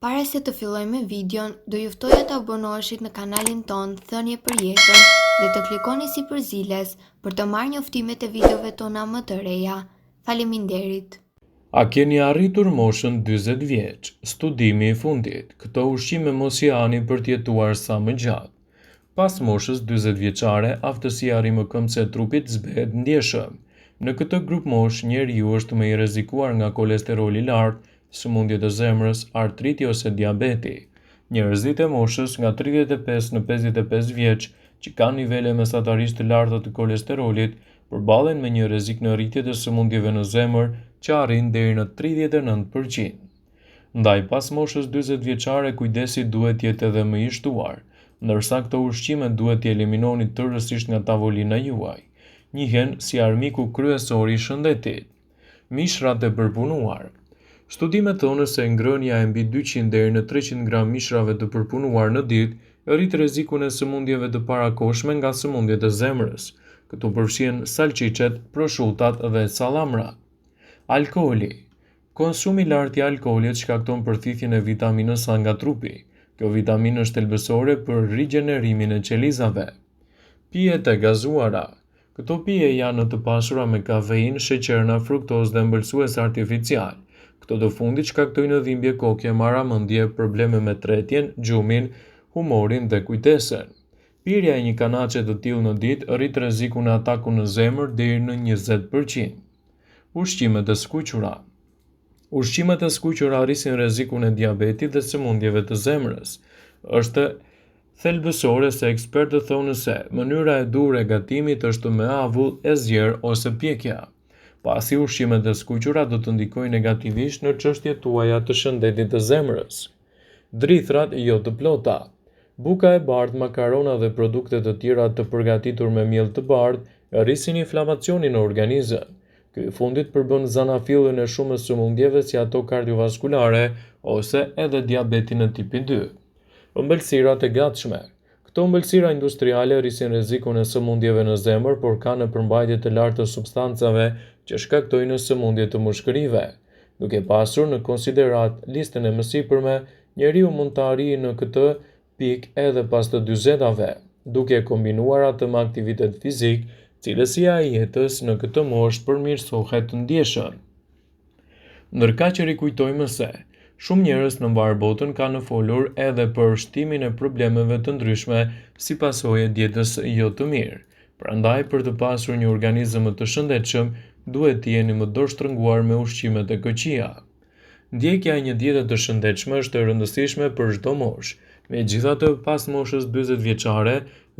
Para se të fillojmë me videon, do ju ftoja të abonoheshit në kanalin tonë Thënie për Jetën dhe të klikoni sipër ziles për të marrë njoftimet e videove tona më të reja. Faleminderit! A keni arritur moshën 40 vjeç? Studimi i fundit, këto ushqime mos i hani për të jetuar sa më gjatë. Pas moshës 40 vjeçare, aftësia rimëkëmbëse e trupit zbehet ndjeshëm. Në këtë grupmoshë, njeriu është më i rrezikuar nga kolesteroli i lartë, sëmundjet e zemrës, artriti ose diabeti. Njerëzit e moshës nga 35 në 55 vjeç që kanë nivele mesatarisht të larta të kolesterolit përballen me një rrezik në rritje të sëmundjeve në zemër që arrin deri në 39%. Ndaj pas moshës 40 vjeçare kujdesi duhet të jetë edhe më i shtuar, ndërsa këto ushqime duhet t'i eliminoni tërësisht nga tavolina juaj. Njihen si armiku kryesor i shëndetit. Mishrat e përpunuar. Studimet thonë se ngrënia e mbi 200 deri në 300 gram mishrave të përpunuar në ditë rrit rrezikun e sëmundjeve të parakohshme nga sëmundjet e zemrës. Këtu përfshihen salçiçet, proshutat dhe sallamrat. Alkooli. Konsumi i lartë i alkoolit shkakton përthithjen e vitaminës A nga trupi. Kjo vitaminë është thelbësore për rigjenerimin e qelizave. Pijet e gazuara. Këto pije janë të pasura me kafeinë, sheqerna, fruktozë dhe ëmbëlsues artificial. Këto të fundit shkaktojnë dhimbje koke, marramendje, probleme me tretjen, gjumin, humorin dhe kujtesën. Pirja e një kanaçe të tillë në ditë rrit rrezikun e atakut në zemër deri në 20%. Ushqimet e skuqura. Ushqimet e skuqura rrisin rrezikun e diabetit dhe sëmundjeve të zemrës. Është Thelbësore se ekspertët thonë se mënyra e duhur e gatimit është me avull e zier ose pjekja, pasi ushqimet e skuqura do të ndikojnë negativisht në çështjet tuaja të shëndetit të zemrës. Drithërat jo të plota. Buka e bardhë, makarona dhe produkte të tjera të përgatitur me miell të bardhë rrisin inflamacionin në organizëm. Ky i fundit përbën zanafillën e shumë sëmundjeve si ato kardiovaskulare ose edhe diabetin e tipit 2. Ëmbëlsirat e gatshme. Këto ëmbëlsira industriale rrisin rrezikun e sëmundjeve në zemër, por kanë përmbajtje të lartë të substancave që shkaktojnë sëmundje të mushkërive. Duke pasur në konsideratë listën e mësipërme, njeriu mund të arrijë në këtë pikë edhe pas të dyzetave. Duke kombinuar atë me aktivitet fizik, cilësia e jetës në këtë moshë përmirësohet ndjeshëm. Ndërkaq rikujtojmë se, shumë njerëz në mbarë botën kanë folur edhe për shtimin e problemeve të ndryshme si pasojë e dietës jo të mirë. Prandaj për të pasur një organizëm më të shëndetshëm, duhet të jeni më dorështrënguar me ushqimet e këqija. Ndjekja e një diete të shëndetshme është e rëndësishme për çdo moshë. Megjithatë, pas moshës 40 vjeçare,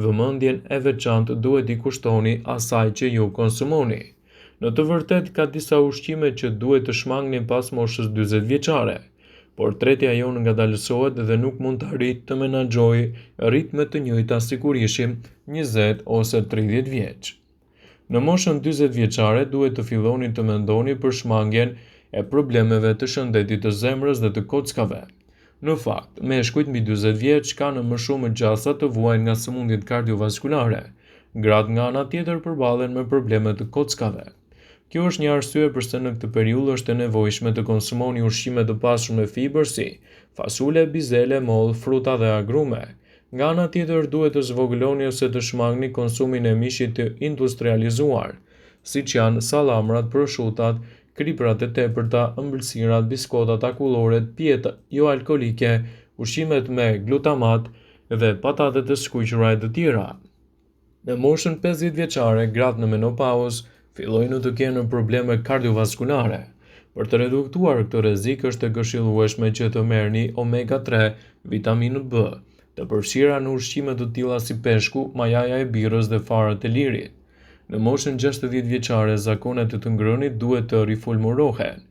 vëmendjen e veçantë duhet t'i kushtoni asaj që ju konsumoni. Në të vërtetë ka disa ushqime që duhet të shmangni pas moshës 40 vjeçare, por tretja jonë ngadalësohet dhe nuk mund të arrijë të menaxhojë ritme të njëjta si kur ishim 20 ose 30 vjeç. Në moshën 40 vjeçare duhet të filloni të mendoni për shmangien e problemeve të shëndetit të zemrës dhe të kockave. Në fakt, meshkujt mbi 40 vjeç kanë më shumë gjasa të vuajnë nga sëmundjet kardiovaskulare. Gratë nga ana tjetër përballen me probleme të kockave. Kjo është një arsye përse në këtë periudhë është e nevojshme të konsumoni ushqime të pasur me fibër si fasule, bizele, mollë, fruta dhe agrume. Nga ana tjetër duhet të zvogëloni ose të shmangni konsumin e mishit të industrializuar, siç janë sallamrat, proshutat, kripërat e tepërta, ëmbëlsirat, biskotat, akulloret, pijet joalkoolike, ushqimet me glutamat dhe patatet e skuqura e të tjera. Në moshën 50 vjeçare, gratë në menopauzë fillojnë të kenë probleme kardiovaskulare. Për të reduktuar këtë rrezik është e këshillueshme që të merrni omega 3, vitaminë B, të përfshira në ushqime të tilla si peshku, majaja e birrës dhe farat e lirit. Në moshën 60 vjeçare, zakonet e të ngrënit duhet të riformulohen.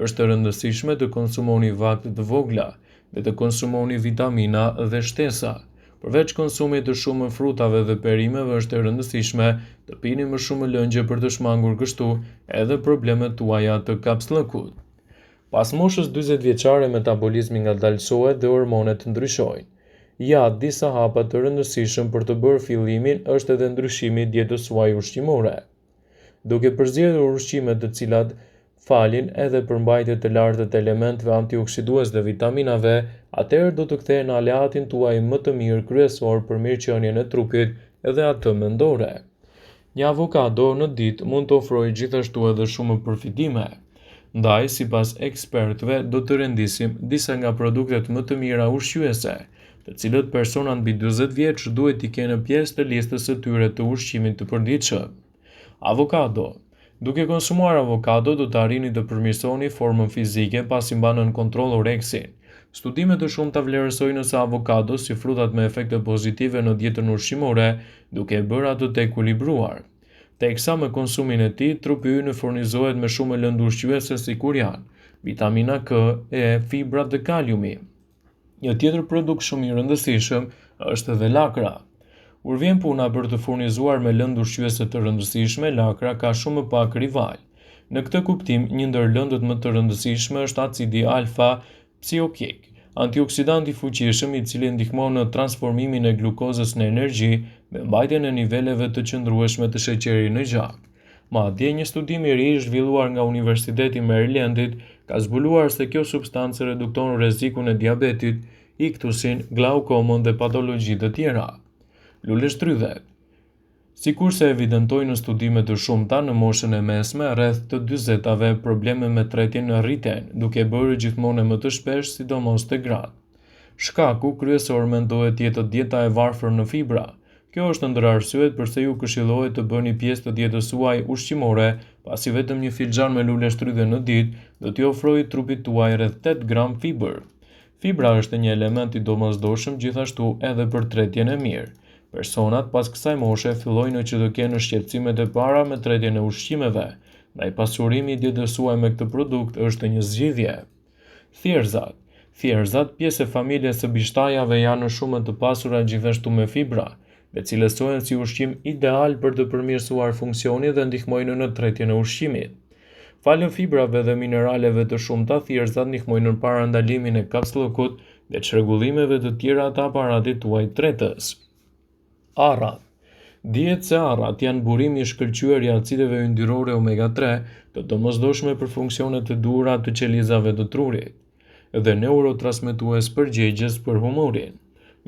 Është e rëndësishme të konsumoni vakte të vogla dhe të konsumoni vitamina dhe shtesa. Përveç konsumit të shumë frutave dhe perimeve është e rëndësishme të pini më shumë lëngje për të shmangur kështu edhe problemet tuaja të kapsllëkut. Pas moshës 40 vjeçare metabolizmi ngadalësohet dhe hormonet ndryshojnë. Ja, disa hapa të rëndësishëm për të bërë fillimin është edhe ndryshimi i dietës suaj ushqimore. Duke përzgjedhur ushqime të cilat Falin edhe përmbajtje të lartë të elementëve antioksidues dhe vitaminave, atëherë do të kthehen në aleatin tuaj më të mirë kryesor për mirëqenien e trupit edhe atë mendore. Një avokado në ditë mund të ofrojë gjithashtu edhe shumë përfitime. Ndaj, sipas ekspertëve, do të rendisim disa nga produktet më të mira ushqyese, të cilët personat mbi 40 vjeç duhet t'i kenë pjesë të listës së tyre të ushqimit të përditshëm. Avokado. Duke konsumuar avokado do të arrini të përmirësoni formën fizike pasi mban nën kontroll oreksin. Studime të shumta vlerësojnë se avokado si frutat me efekte pozitive në dietën ushqimore, duke e bërë atë të ekuilibruar. Teksa me konsumin e tij, trupi ynë furnizohet me shumë lëndë ushqyese sikur janë vitamina K, E, fibrat dhe kaliumi. Një tjetër produkt shumë i rëndësishëm është edhe lakra. Kur vjen puna për të furnizuar me lëndë ushqyese të rëndësishme, lakra ka shumë më pak rivalë. Në këtë kuptim, një ndër lëndët më të rëndësishme është acidi alfa psiokik, antioksidant i fuqishëm i cili ndihmon në transformimin e glukozës në energji dhe mbajtjen e niveleve të qëndrueshme të sheqerit në gjak. Madje, një studim i ri i zhvilluar nga Universiteti i Marylandit ka zbuluar se kjo substancë redukton rrezikun e diabetit, iktusin, glaukomën dhe patologji të tjera. Luleshtrydhet. Sikurse evidentojnë studime të shumta në moshën e mesme, rreth të dyzetave, probleme me tretjen rriten, duke bërë gjithmonë e më të shpesh, sidomos te gratë. Shkaku kryesor mendohet të jetë dieta e varfër në fibra. Kjo është ndër arsyet përse ju këshillohet të bëni pjesë të dietës suaj ushqimore, pasi vetëm një filxhan me luleshtrydhe në ditë do t'i ofrojë trupit tuaj rreth 8 gram fibër. Fibra është një element i domosdoshëm gjithashtu edhe për tretjen e mirë. Personat pas kësaj moshe fillojnë që të kenë shqetësimet e para me tretjen e ushqimeve, ndaj pasurimi i dietës suaj me këtë produkt është një zgjidhje. Thjerrëzat. Thjerrëzat, pjesë e familjes së bishtajave janë shumë të pasura gjithashtu me fibra dhe cilësohen si ushqim ideal për të përmirësuar funksionin dhe ndihmojnë në tretjen e ushqimit. Falë fibrave dhe mineraleve të shumta, thjerrëzat ndihmojnë në parandalimin e kapsllëkut dhe çrregullimeve të tjera të aparatit tuaj tretës. Arrat. Dihet se arrat janë burim i shkëlqyer i acideve yndyrore omega 3, të domosdoshme për funksionet e duhura të qelizave të trurit dhe neurotransmetues përgjegjës për humorin.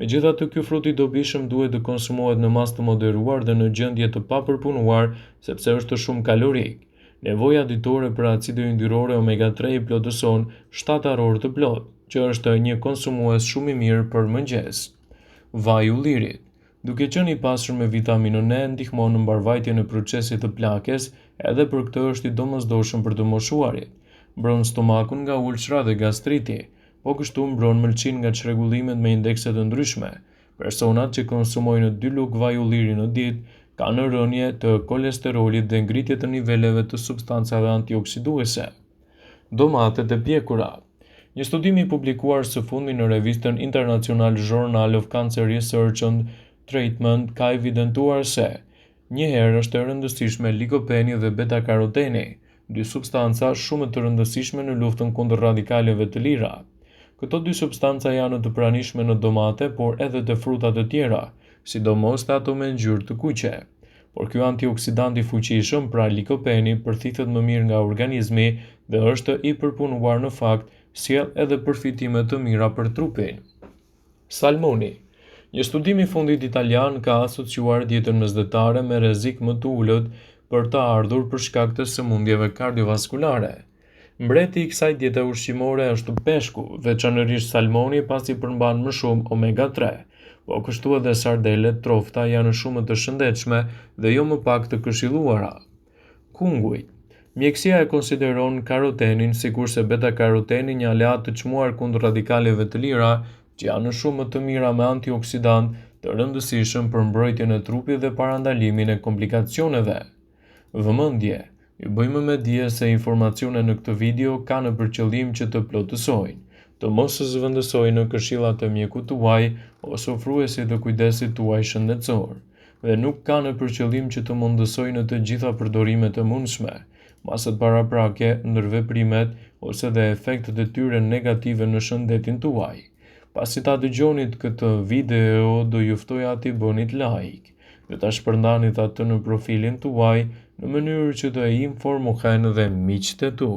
Megjithatë, ky frut i dobishëm duhet të konsumohet në masë të moderuar dhe në gjendje të papërpunuar, sepse është shumë kalorik. Nevoja ditore për acide yndyrore omega 3 i plotëson 7 arrorë të plotë, që është një konsumues shumë i mirë për mëngjes. Vaji i ullirit, duke qenë i pasur me vitaminën E, ndihmon në mbarëvajtjen e procesit të plakjes, edhe për këtë është i domosdoshëm për të moshuarit. Mbron stomakun nga ulçra dhe gastriti. Po kështu mbron mëlçinë nga çrregullimet me indekse të ndryshme. Personat që konsumojnë dy lugë vaj ulliri në ditë kanë rënie të kolesterolit dhe ngritje të niveleve të substancave antioksiduese. Domatet e pjekura. Një studim i publikuar së fundmi në revistën International Journal of Cancer Research and Treatment ka evidentuar se njëherë është e rëndësishme likopeni dhe beta-karoteni, dy substanca shumë të rëndësishme në luftën kundër radikaleve të lira. Këto dy substanca janë të pranishme në domate, por edhe te fruta të tjera, sidomos te ato me ngjyrë të kuqe. Por ky antioksidant i fuqishëm, pra likopeni, përthithet më mirë nga organizmi dhe është i përpunuar në fakt, sjell edhe përfitime të mira për trupin. Salmoni. Një studim i fundit italian ka asociuar dietën mesdhetare me rrezik më të ulët për të ardhur për shkak të sëmundjeve kardiovaskulare. Mbreti i kësaj diete ushqimore është peshku, veçanërisht salmoni pasi përmban më shumë omega 3. Po kështu edhe sardelet, trofta janë shumë të shëndetshme dhe jo më pak të këshilluara. Kungujt. Mjekësia e konsideron karotenin sikurse beta-karotenin një aleat të çmuar kundër radikaleve të lira, që janë shumë të mira me antioksidantë të rëndësishëm për mbrojtjen e trupit dhe parandalimin e komplikacioneve. Vëmendje! Ju bëjmë me dije se informacionet në këtë video kanë për qëllim që të plotësojnë, të mos zëvendësojnë këshillat e mjekut tuaj ose ofruesit të kujdesit tuaj shëndetësor, dhe nuk kanë për qëllim që të mundësojnë të gjitha përdorimet e mundshme, masat paraprake, ndërveprimet ose dhe efektet e tyre negative në shëndetin tuaj. Pasi ta dëgjonit këtë video, do ju ftoja t'i bënit like dhe ta shpërndanit atë në profilin tuaj. në mënyrë që të informohen dhe miqtë e tu.